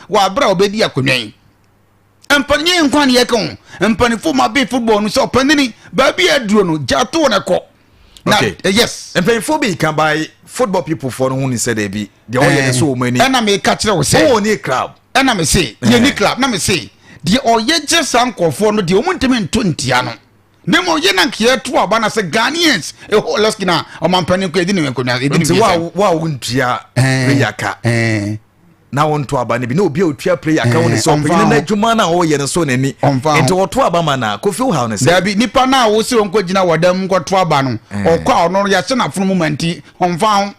Wɔ abere a ɔbɛdi akonnwa yi, mpanyin nkwa ne yɛka ho, mpanimfoɔ ma be football no sɛ ɔpanini baabi a aduro no gya to ne kɔ na Okay. Yes. Mpanyinfoɔ bi ka by football people foɔ no ho ni sɛ dɛbi deɛ ɔyɛ ne so wɔn ani. Ɛna meka kyerɛ wo sɛ wɔn ni club. Ɛna me se yɛni club, na me se deɛ ɔyɛ gye saa nkɔfoɔ no deɛ, ɔmu ntumi nto ntia no, na mmom yɛ na nkeɛ to aba na sɛ Ghanaians ɛhɔ lɔski na ɔmampanin kɔ ɛdi ne nkonnwa ɛdi ne Nti wa a wontua player ka na wonto aba no bi na obi a otua player ka wo ne sɛ ɔmfa ɔpanyin ho. no n'adwuma no a ɔyɛ no so n'ani. Ɔmfa ho. Nti wɔto aba ma na Kofi wo haw ne sɛ Dabi, nipa no a wosi wɔn nkɔgyina wɔ dɛm nkɔto aba no, ɔkɔ a ɔno yɛahyɛ n'afono mu ma nti ɔmfa ho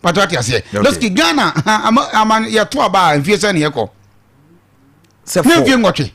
pàtó ate aseɛ. Lɔski Ghana ha, ama yɛto aba a, mfie sɛ ne yɛkɔ sɛ ne four mfie 8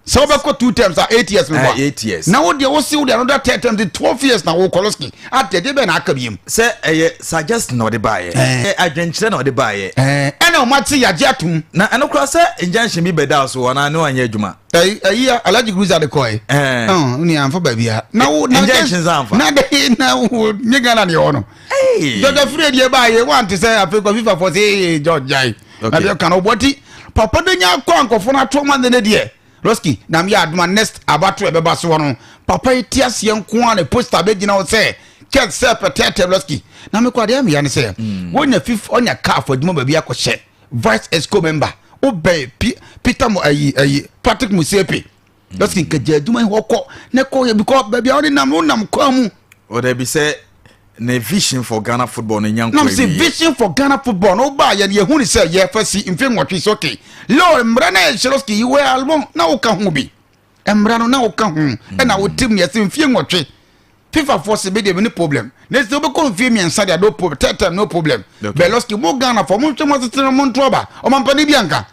sɛ wobɛkɔ two terms a, 8 years no bɔ. 8 years. Na wo deɛ wosi wo deɛ another 10 terms, 12 years na wokɔ. Lɔski atɛdeɛ bɛɛ na aka biem. Sɛ ɛyɛ suggestion na ɔde baayɛ, ɛyɛ adwenkyerɛ na ɔde baayɛ. Ɛna ɔmo ate yagye atom. Na ɛno koraa sɛ injunction bi bɛda so ɔna ne wanyɛ adwuma. Ɛyi ɛyi Alhaji Gruza de kɔɛ. Ɔn ni anfa baabi a na wo na Injunctions amfa. Na de na wo nye Ghana deɛ wɔ no. Hey! Jɔjɔ firi deɛ baa yɛ wante sɛ afei kɔ FIFA fɔ sɛ ee George gyae. Na deɛ kan ɔbɔ ti papa de nya akɔ ankɔfo no ato ma ne ne deɛ Roski na mi yɛ adoma next abato ɛbɛba soɔ no, papa yi ti aseɛ nko a ne poster bɛgyina hɔ sɛ kɛt sɛ pɛtɛɛtɛ. Roski na mi kɔ adeɛ mi ya ne sɛ wɔnya FIFA, ɔnya CAF adwuma baabi akɔhyɛ vice exco member, wobɛn Peter mo ayi ayi Patrick Motsepe. Roski nkagya adwuma yi hɔ kɔ ne kɔ yɛ because baabi a wɔde nam no nam kwan mu. Ɔda bi sɛ ne vision for Ghana football no nya Nam nkɔ sɛ awie. Vision for Ghana football no woba yɛ yɛhu ne sɛ yɛfa si mfe 8 sɛ okay law mmara na yɛhyɛ. Lɔski yi wɔ album na woka ho bi, mmara no na woka ho ɛna wotim ne yɛsɛ mfie 8. FIFA foɔ sɛ bɛdeɛ ne problem na sɛ wobɛkɔ mfie 3 deɛ, no problem, third time no problem. Bɛ Lɔski mo Ghana fɔ monhwɛ mo asetena, mo nto aba. Ɔmampani bi anka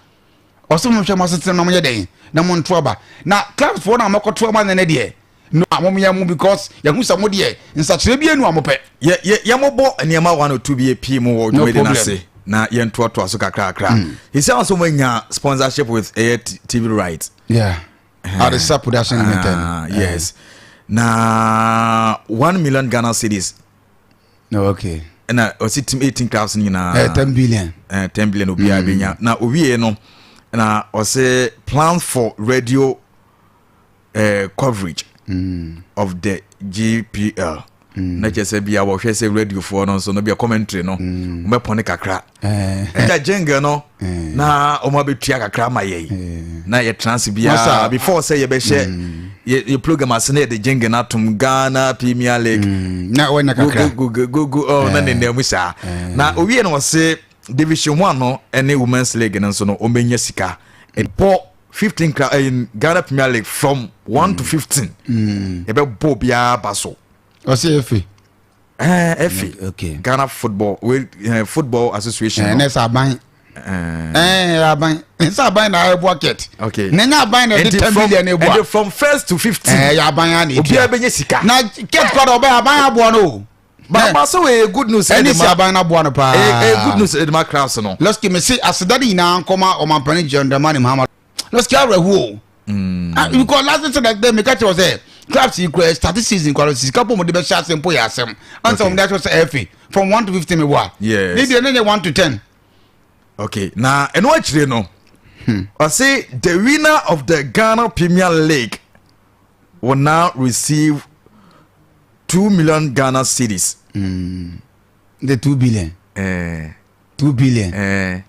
ɔsɛ monhwɛ mo asetena na monyɛ dɛn na monto aba na clubs foɔ no a mɔkɔto aba ne ne deɛ no a momyɛ mo because yɛhu sɛ mo deɛ nsakyerɛ bi anu a mopɛ. Yɛ yɛ yɛmobɔ nneɛma one or two bi epie mu wɔ No dwumadi no problem. ase na yɛntoatoa so kakrakra. Yɛsi àwọn sɛ wɔanya sponsorship with ɛyɛ TV right. Yeah, Adesa Production Limited. Ah, yes, na 1 million Ghana cedis. No, okay. Ɛna ɔsi team 18 clubs no nyinaa. 10 billion. 10 billion obiara bɛnya. Na owie no na ɔsɛ plan for radio coverage of the GPL, na kyerɛ sɛ bia wɔhwɛ sɛ radiofoɔ no nso no bia commentary no wɔbɛpɔne kakra, ɛgya jingle no na ɔmo abɛtua kakra ama yɛn na yɛtena ase biara Masa. before sɛ yɛbɛhyɛ yɛ program ase na yɛde jingle no atom, Ghana Premier League. Na wɔnya kakra. Go go go go oh, na ne nam mu saa. Na owie no wɔse Division One no ɛne Women's League no nso no ɔmbɛnya sika ɛbɔ 15 kra ɛyɛ Ghana Premier League from 1 to 15, yɛbɛbɔ obiara ba so. Ɔsɛ efe. Ɛfi Ghana Football we Football Association no. Ɛnɛ sɛ aban aban sɛ aban na ɛboa kɛt. Na ɛnyɛ aban na ɛde Nti 10 billion ɛnti ɛboa. From first to 15. Yɛ aban a na Obiara etua. bɛnya sika. Na kɛt kɔ dɛ ɔbɛyɛ aban aboa no o. Baaba sɛ wɔyɛ good news. Ɛne si aban no aboa no paa. Ɛyɛ good news ɛde ma crowds no. Lɔski me se aseda de nyinaa nkɔma ɔmampanin John Dramani Mahama. Lɔski awerɛho o. Ah, because last season like them meka kyerɛ sɛ clubs yi kura start season kura sika bɔ mo de bɛhyɛ ase mpo yɛ asɛm ansa wɔn de akyerɛ sɛ ɛfɛ from 1 to 15 mi bɔ a. Yes. Ne deɛ ne yɛ 1 to 10. Okay, na ɛno akyire no ɔse the winner of the Ghana Premier League will now receive 2 million Ghana cedis. The 2 billion. 2 billion.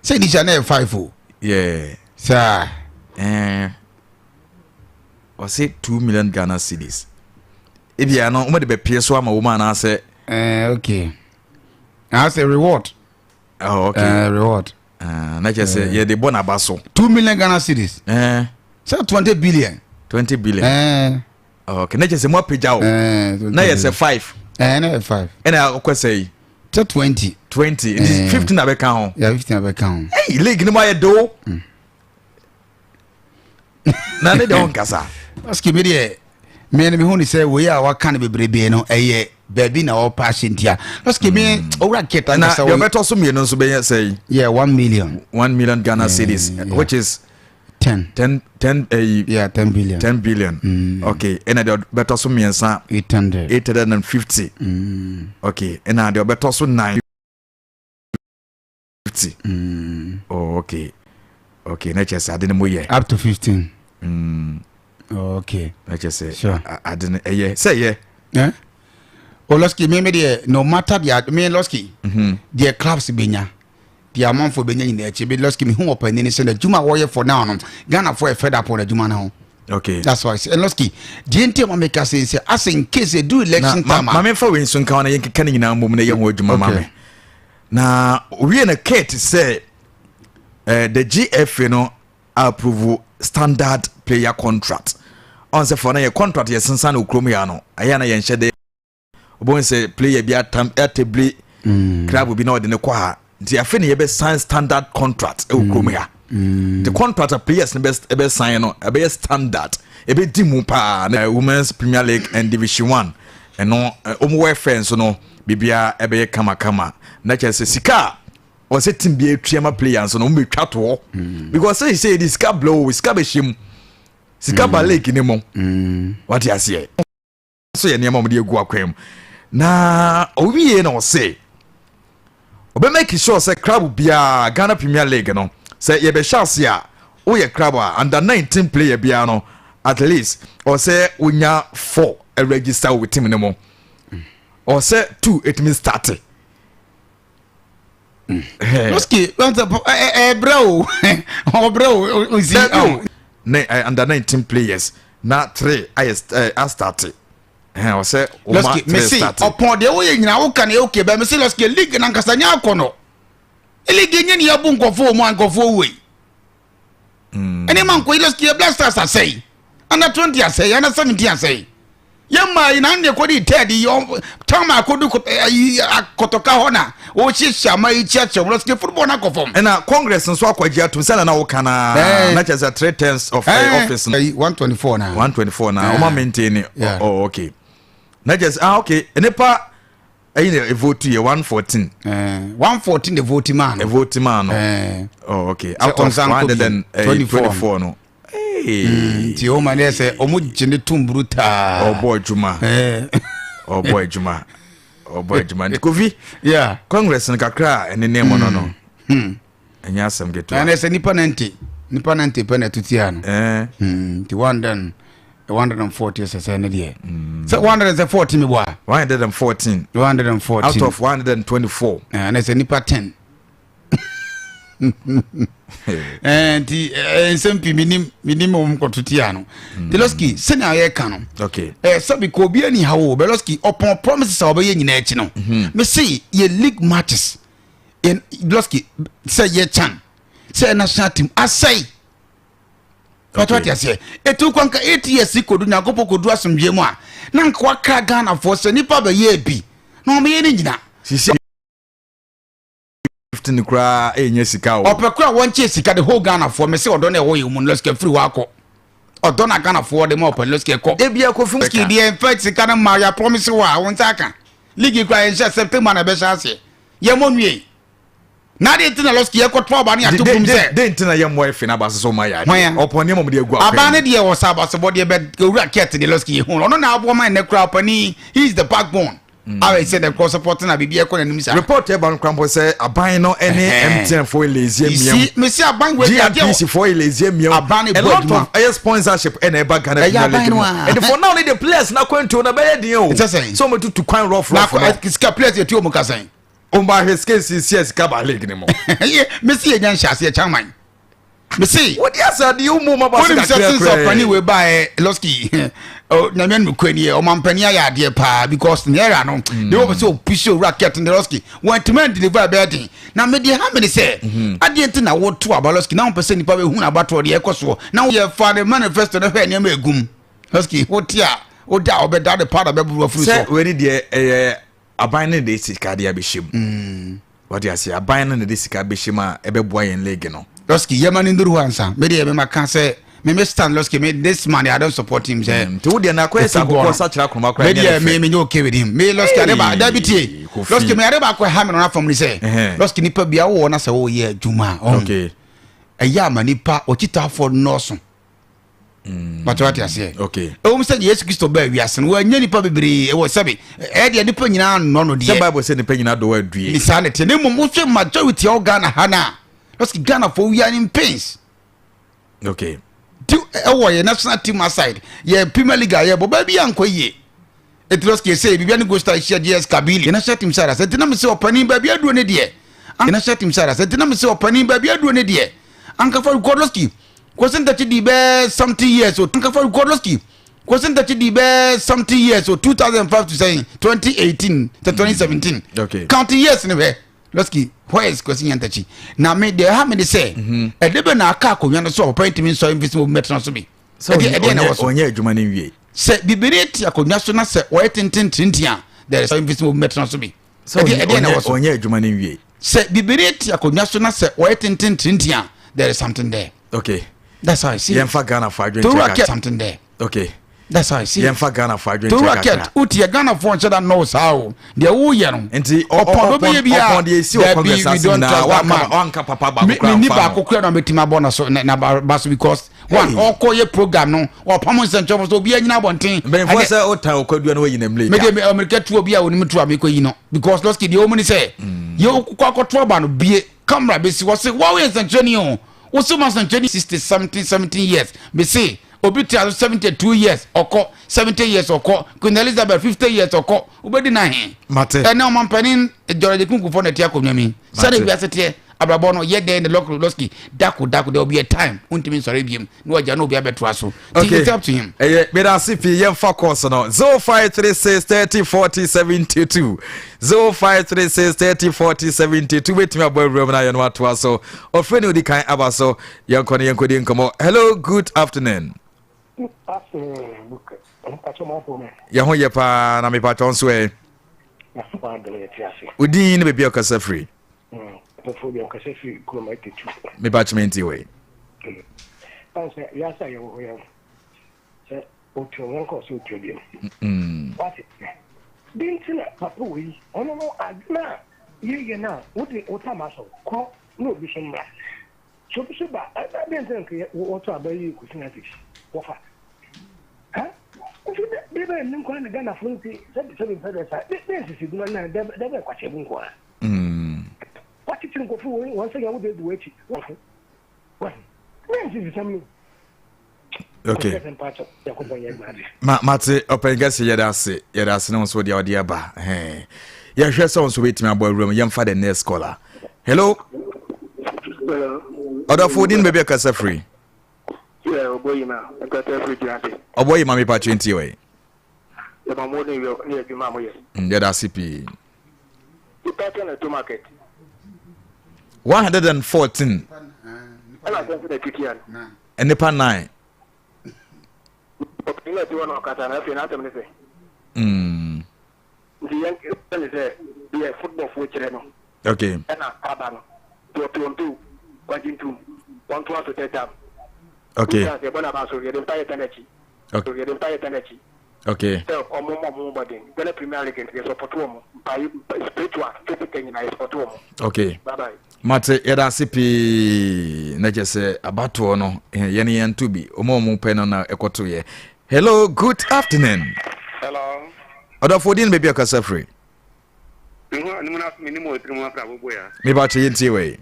Sɛ initial na yɛ five o. Saa. Ɔse 2 million Ghana cedis ebia no wɔn de bɛpie so ama wɔn anaasɛ. Okay, na sɛ reward. Oh, okay. Reward. Na kyerɛ sɛ yɛde bɔ n'aba so. 2 million Ghana cedis. Sɛ 20 billion. 20 billion. Eh. Okay, na kyerɛ sɛ mo apagya o. 20 Na yɛ sɛ billion. five. Na yɛ five. Ɛna akɔ sɛ yi. Sɛ 20. 20 nti 15 na bɛka ho. Yɛ 15 abɛka ho. Hey, league ni mo ayɛ do na ne deɛ ɔnkasa. Paske mi deɛ me no mehu ne sɛ wei a waka no bebrebe no ɛyɛ baabi na ɔpa ahyɛ ntia. Paske me owura keta Na nkasa deɛ ɔbɛtɔ so mmienu nso bɛyɛ sɛ yi. Yeah, 1 million. 1 million Ghana cedis, which is 10. 10 10 ɛyi. Yeah, 10 billion. 10 billion, okay. Ɛna deɛ ɔbɛtɔ so mmiɛnsa. 800. 850, okay. Ɛna deɛ ɔbɛtɔ so 950. Oh, okay. Okay, na kyerɛ sɛ ade no mu yɛ. Up to 15. Okay. Na kyerɛ sɛ Sure. ade no ɛyɛ sɛ ɛyɛ. Eh? O Losky, me deɛ, no matter the me Losky, deɛ clubs benya, deɛ amanfoɔ benya nyinaa akyi bi, Losky, me hu wɔ panin sɛ n'adwuma a wɔyɛ for now no, Ghanafoɔ yɛ fed up wɔ n'adwuma no ho. That's why I say, and Losky, deɛ nti a ma meka sɛ as in case do election na time ma memfa wei nso nka ho na yɛnkeka no nyinaa mmom na yɛ ho adwuma ma me. Na owie no, Kate sɛ the GFA no approve standard player contract. Ɔn sɛ fɔ no yɛ contract yɛsensan no kurom yɛ no, ɛyɛ na yɛnhyɛ de wobɛhu sɛ player bi atam atabire club bi na ɔde ne kɔ ha. Nti afei ne yɛbɛ sign standard contract ɛwɔ kurom ha. The contract a players no bɛ sign no ɛbɛyɛ standard, ɛbɛdi mu paa. Na Women's Premier League and Division One ɛno ɔmo welfare nso no, biribiara ɛbɛyɛ kamakama. Na kyerɛ sɛ sika a ɔsɛ team bi atua ma player nso no, ɔmo bɛtwa toɔ, because sɛ yɛde sika blow sika bɛhyɛ mu, sika ba league ne mu. Wate aseɛ? So yɛ nneɛma a wɔde agu akwan mu. Na owie na ɔse ɔbɛ make sure sɛ club biara, Ghana Premier League no, sɛ yɛbɛhyɛ ase a, woyɛ club a, under 19 player biara no, at least ɔsɛ wonya four register wɔ team no mu, ɔsɛ two ɛtumi start. Losky, ɛbrɛ o, ɔbrɛ o, osi. Ne under 19 players na three ayɛ a start, ɔsɛ ɔma three start. Ɔpɔn deɛ woyɛ nyinaa woka ne okay, bɛ mesi Losky, league nankasa nyɛ akɔ no, league nye ne yɛbu nkɔfoɔ mu a nkɔfoɔ wei ɛne ma nkɔ yi. Losky, yɛ Black Stars asɛe, under 20 asɛe, under 17 asɛe. Yɛ maa yi na ne kɔdi third yi tam akodu ayi akɔtɔka hɔ na wɔhyehyɛ ama yi kyiakyia wɔn. Losky, football na akɔ fam. Ɛna Congress nso akɔgye atum sɛ na woka na na kyerɛ sɛ three terms of office no. 124 na. 124 na ɔma maintain. Oh, okay, na kyerɛ sɛ, ah, okay, nipa ɛyi na vote yɛ 114. 114 de vote maa no. Vote maa no. Oh, okay, out of 124 no. Nti o ma ne sɛ ɔmo gye ne tum brutaa. Ɔbɔ adwuma, ɔbɔ adwuma, ɔbɔ adwuma. Nti Kofi, Congress no kakra a ɛne nneɛma no, ɛnyɛ asɛm ketewa. Na sɛ nipa 90 pɛ na ɛto tia no. Nti one then 140 sɛ ne deɛ sɛ 114 mi bɔ a. 114. 114. Out of 124. Na sɛ nipa 10. Nti nsɛm pii minim wɔn kɔto tia no. Nti Losky, sɛnea yɛka no, sɛbi kò obi ani ha wo bɛ Losky, ɔpɔn promises a ɔbɛyɛ nyinaa akyi no, mesi yɛ league matches yɛ, Losky, sɛ yɛ CHAN, sɛ national team asɛe pàtó ati aseɛ etu kwanka 8 years kodu Nyankopɔn kodu asomdwe mu a, na nka wakra Ghanafoɔ sɛ nipa bɛyɛ bi na wɔn bɛyɛ ne nyina. Sisi 15 koraa ɛnyɛ sika o. Ɔpɛ kora wɔn kyɛ sika de whole Ghanafoɔ. Mɛ sɛ ɔdɔ na ɛwɔ yɛn mu no, Losky, firi hɔ akɔ. Ɔdɔ na Ghanafoɔ de ma ɔpɛ, Losky, kɔ. Ebi akɔfi. Losky deɛ, nfɛ sika no ma yɛ promise wɔ a wɔn nsa aka league kora yɛn hyɛ September na ɛbɛhyɛ aseɛ yɛn mo nwie na adeɛ ti na Losky yɛ kɔtɔ ɔba ne ato kum sɛ. De nti na yɛ mmɔ efe n'aba soso ma yɛ adeɛ ɔpɔn nneɛma mu de egu. Aba ne deɛ wɔ sa abasobɔ deɛ bɛ owura Kurt de, Losky, yɛ hu ɔno na aboɔ man ne kura ɔpani. He is the backbone a bɛ sɛ dɛ kɔ support na biribi ɛkɔ n'anim sa. Report ɛba no krampo sɛ aban no ɛne MTN fo elezie miam. Mesi aban wo. GNPC fo elezie miam. Aban ne bɔ adwuma. A lot of ɛyɛ sponsorship ɛna ɛba Ghana Premier League mu. Ɛdi for now ne the players na kwantuo na bɛyɛ den o. Ɛsɛ sɛn. So mo tutu kwan rough rough no. Na sika players yɛ ti o mu ka sɛn. O ma ahwɛ sika esisi sika ba league ne mu. Mesi yɛ nya nhyɛ aseɛ chairman mesi. Wodi asa deɛ o mu ma ba se kakra kura. Wonim sɛ since ɔpani wei ba ɛ, Losky, Nyame no kura ni yɛ ɔmampanin ayɛ adeɛ paa, because ne era no de wɔn sɛ opusi owura Kurt ne, Losky, wɔn ntoma deliver bɛyɛ den. Na mɛ deɛ ha mi ni sɛ adeɛ nti na wɔto aba, Losky, na wɔn pɛ sɛ nipa bɛ hu abatoɔ deɛ ɛkɔ soɔ na yɛ fa ne manifesto ne hwɛ nneɛma egum. Losky, wote a woda a ɔbɛda de powder bɛburu afuru so. Sɛ wei ni deɛ ɛyɛ aban ne de sika de abɛhyɛ mu. Wɔde ase aban no na de sika bɛhyɛ mu a ɛbɛboa yɛn league no. Losky, yɛma no nduru hɔ ansa. Me deɛ, mema ka sɛ me stand, Losky, me this man, I don't support him sɛ. Nti wo deɛ na akɔyɛ sɛ akokɔ sakyera kuruma koraa. Me deɛ, me nyɛ okay with him. Me, Losky, ade ba dabi tie, Losky, me ade ba akɔ ha me no na fam ni sɛ, Losky, nipa bia wowɔ na sɛ woyɛ adwuma a ɔn ɛyɛ ama nipa ɔkyitaafoɔ nnɔɔso. Bàtɛ wate aseɛ. Ɛwɔm sɛ Yesu Kristo baa wiase no, wɔanya nipa bebree ɛwɔ sɛbi ɛyɛ deɛ nipa nyinaa nnɔ no deɛ. Sɛ Bible sɛ nipa nyinaa dɔ adue. Ne saa ne teɛ, ne mmom wohwɛ majority a ɔwɔ Ghana ha no a, Losky, Ghana fo, we are in pains. Ti ɛwɔ yɛ national team aside, yɛ Premier League a yɛbɔ, baabi a nkɔ yie. Eti lɔski ɛsɛ biribi ne Gold Star hyia JS Kabylie, yɛ national team side asɛ. Nti na mi sɛ ɔpanin, baabi aduro ne deɛ, yɛ national team side asɛ. Nti na mi sɛ ɔpanin, baabi aduro ne deɛ, ankafa record. Lɔski Kwesi Ntakyi di bɛɛ 70 years o. Ankafa record. Lɔski Kwesi Ntakyi di bɛɛ 70 years o, 2005 to sɛn, 2018 to 2017. Count years ne hwɛ. Lɔski, where is Kwesi Nyantakyi? Na me deɛ, ɛha mi de sɛ ɛde bɛ na aka akonnwa no so a, ɔpɛ ntumi nsɔ nfisi obi mɛtena so bi. Ɛdeɛ na ɛwɔ so? Ɔnyɛ adwuma no nwie. Sɛ bibiri te akonnwa so na sɛ ɔyɛ tenten tintin a, there is nfisi obi mɛtena so bi. Ɛdeɛ na ɛwɔ so? Ɔnyɛ adwuma no nwie. Sɛ bibiri te akonnwa so na sɛ ɔyɛ tenten tintin a, there is something there. That's how I see it. Yɛmfa Ghana fa adwene Toru kyɛ Akɛ kakra. something there. That's how I see it. Yɛmfa Ghana fa adwene Toru kyɛ Akɛ kakra. wotie, Ghanafoɔ nhyɛ da nnɔɔ saa o. Deɛ woyɛ no, Nti ɔpɔn do bɛyɛ bi a, ɔpɔn deɛ esi wɔ Congress ase nyinaa, wanka papa baako koraa ni mfa baako kura na ɔbɛtumi abɔ na so na ba so, because one, ɔkɔ yɛ program no, ɔpam nsɛnkyɛnfo so, obi anyina abɔnten. Mpanyinfoɔ sɛ ɔtan ɔkwadua no, wayi na mmirika. Mede Amerika tu obi a onim tu a mekɔ yi no, because lɔski deɛ ɔmu ni sɛ yɛ kɔ akɔto aba no bie, camera bɛsi wɔ se wɔn yɛ nsɛnkyerɛni o, wosi ma nsɛnkyerɛni 60 something 17 years bɛsi obi te aso 72 years, ɔkɔ 70 years, ɔkɔ Queen Elizabeth 50 years, ɔkɔ wobɛdi na he? Mate. Ɛnɛ ɔmampanin George Kunkufoɔ na ɛte akonnwa mi sɛde wiase teɛ, abrabɔ no yɛ dɛn ne lɔski dako dako, there will be a time wontumi nsɔre biem na wagya na obi abɛtoa so. Ti it's up to him. Ɛyɛ, meda ase pii. Yɛmfa course no 0536 30 40 72, 0536 30 40 72. Wobɛtumi abɔ awuram no ayɛ no atoa so. Ɔfrɛ ne ɔdi kan aba so, yɛnkɔ no yɛnkɔdi nkɔmmɔ. Hello, good afternoon. Yɛho yɛ paa, na mepatwɔ nso ɛ? Wodin ne baabi a ɔkasa firi? Mepatwome nti wei. Wiase a yɛwɔ hɔ yɛ sɛ otua wɔn kɔ sɛ otua bi mu wate bi nti na papa wei ɔno no adwene a yɛyɛ no a wode wo tam asɔ kɔ na obi so mmra so, obi so ba ɛbɛ nti na nka wɔtɔ aba yi kɔsi na ase wɔfa ha nti de bɛ ne nkwa ne Ghanafoɔ nti sɛbi sɛbi mpɛ dɛ sa de nsisi duma na dɛ bɛ kwakyɛ bu nko a wakyekyere nkɔfo wɔn sɛ yɛn wode adi wɔn akyi wɔfo wɔn ne nsisi sɛm no. Okay, ma mate. Ɔpɛn kɛse, yɛda ase, yɛda ase ne wo nso deɛ ɔde aba. Yɛhwɛ sɛ wo nso wobɛtumi abɔ awura mu. Yɛmfa the next caller. Hello, ɔdɔfo, wodin, baabi a kasa firi? Ɔbɔ yi ma mepa kyɛ ntie wɛ. Yɛda ase pii. 114, nipa 9. Ɔpanyin a ɛte hɔ na ɔkasa na afei n'asɛm ne sɛ nti yɛn ne sɛ deɛ football foɔ kyerɛ no ɛna aba no nti ɔpɛ ɔmpɛ wagye ntum, wɔntoa so third term. Yɛbɔ n'aba so, yɛde mpa yɛ ta n'akyi, yɛde mpa yɛ ta n'akyi sɛ ɔmo mɔ ɔmo bɔden. Ghana Premier League yɛ support wɔn mpa, spiritual, physical nyinaa yɛ support wɔn. Bye bye. Mate, yɛda ase pii. Na kyɛ sɛ abatoɔ no yɛne yɛnto bi, ɔma ɔmo pɛ no na ɛkɔtoyɛ. Hello, good afternoon. Hello. Ɔdɔfo, din, baabi a ɔkasa firi? Mebakyɛ, yɛntie wei.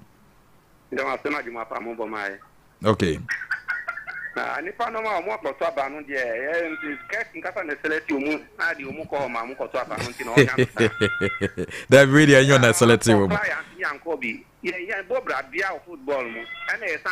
Na nipa nom a ɔmo akɔtɔ aba no deɛ, ɛyɛ nti kɛk nkasa na ɛsɛlɛti ɔmu na de ɔmu kɔ hɔ ma ɔmo kɔtɔ aba no, nti na ɔka no saa. Dabi, wei deɛ ɛnyɛ ɔna ɛsɛlɛti wɔ mu. Ɔkora yɛn yankɔ bi yɛn bɔ bra bia wɔ football mu ɛna yɛ san.